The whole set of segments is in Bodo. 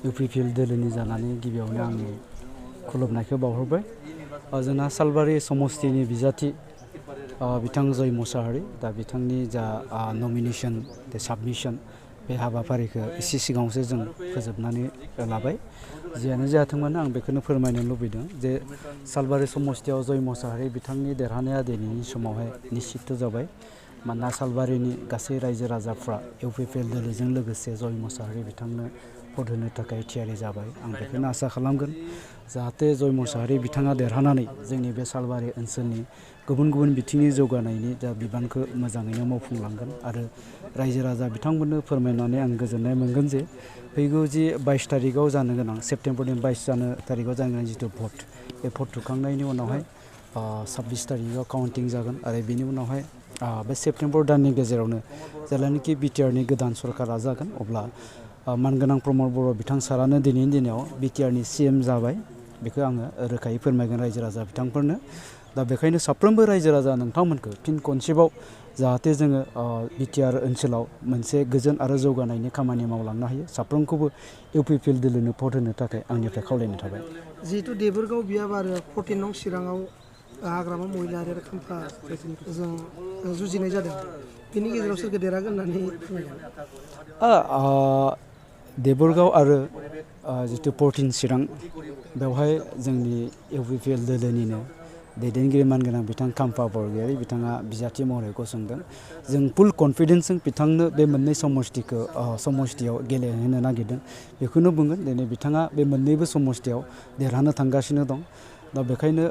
UPPL दोलोनि जानानै गिबियावनो आंनि खुलुमनायखौ बावहरबाय। जोंना सालबारि समस्तिनि बिजाथि बिथां जय मुसाहारि दा बिथांनि जा नमिनेशन साबमिशन बे हाबाफारिखौ एसे सिगाङावसो जों फोजोबनानै लाबाय। जियानो जाथों मानो आं बेखौनो फोरमायनो लुबैदों जे सालबारि समस्तियाव जय मुसाहारि बिथांनि देरहानाया दिनैनि समावहाय निश्चित जाबाय। मानोना सालबारिनि गासै रायजो राजाफ्रा UPPL दोलोजों लोगोसे जय मुसाहारि बिथांनो भट होनो थाखाय थियारि जाबाय। आं बेखौनो आसा खालामगोन जाहाथे जय मुसाहारि बिथाङा देरहानानै जोंनि बे सालबारि ओनसोलनि गुबुन गुबुन बिथिंनि जौगानायनि जा बिबानखौ मोजाङैनो मावफुंलांगोन आरो रायजो राजा बिथांमोननो फोरमायनानै आं गोजोननाय मोनगोन जे फैगौ जि 22 तारिखआव जानो गोनां सेप्तेम्बरनि 22 तारिखआव जानो गोनां जिथु भट बे भट थुखांनायनि उनावहाय 26 तारिखआव काउन्टिं जागोन आरो बेनि उनावहाय बे सेप्तेम्बर दाननि गेजेरावनो जेब्लानोखि बिटिआरनि गोदान सरकारा जागोन अब्ला मानगोनां प्रमद बर' बिथां सारानो दिनैनि दिनाव बिटिआरनि CM जाबाय। बेखौ आङो रोखायै फोरमायगोन रायजो राजा बिथांफोरनो। दा बेखायनो साफ्रोमबो रायजो राजा नोंथांमोनखौ फिन खनसेबाव जाहाथे जोङो बिटिआर ओनसोलाव मोनसे गोजोन आरो जौगानायनि खामानि मावलांनो हायो साफ्रोमखौबो UPPL दोलोनो भट होनो थाखाय आंनिफ्राय खावलायनाय थाबाय। जिहेतु देबोरगाव बियाब आरो 14 नं चिराङाव हाग्रामा महिलारि आरो खाम्फा जों जुजिनाय जादों। बेनि गेजेराव सोरखौ देरहागोन होननानै फोरमायगोन? देबोरगाव आरो जिथु 14 चिरां बेवहाय जोंनि UPPL दोलोनिनो दैदेनगिरि मानगोनां बिथां खाम्फा बरगयारि बिथाङा बिजाथि महरै गसंदों। जों फुल कनफिडेन्सजों बिथांनो बे मोननै समस्तियाव गेलेहोनो नागिरदों। बेखौनो बुंगोन दिनै बिथाङा बे मोननैबो समस्तियाव देरहानो थांगासिनो दं। दा बेखायनो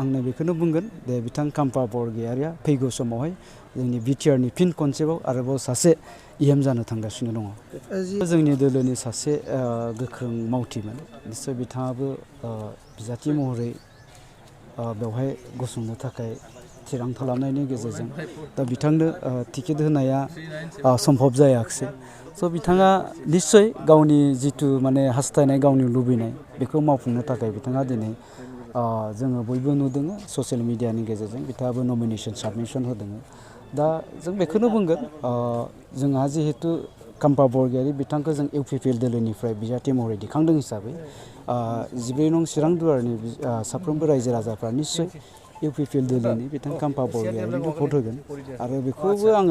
आंनो बेखौनो बुंगोन दे बिथां खाम्फा बरगयारिया फैगौ समावहाय जोंनि बिटिआरनि फिन खनसेबाव आरोबाव सासे EM जानो थांगासिनो दङ। जोंनि दोलोनि सासे गोख्रों मावथिमोन निस्सय बिथाङाबो बिजाथि महरै बेवहाय गसंनो थाखाय थिरांथा लानायनि गेजेरजों दा बिथांनो टिकेट होनाया सम्भब जायाखिसै। स' बिथाङा निस्सय गावनि जिथु माने हास्थायनाय गावनि लुबैनाय बेखौ मावफुंनो थाखाय बिथाङा दिनै जोङो बयबो नुदों ससियेल मिडियानि गेजेरजों बिथाङाबो नमिनेशन साबमिशन होदों। दा जों बेखौनो बुंगोन जोंहा जिहेतु खाम्फा बरगयारि बिथांखौ जों UPPL दोलोनिफ्राय बिजाथि महरै दिखांदों हिसाबै 12 नं चिरां दुवारनि साफ्रोमबो रायजो राजाफ्रा निस्सय UPPL दोलोनि बिथां खाम्फा बरगयारिनो भट होगोन आरो बेखौबो आङो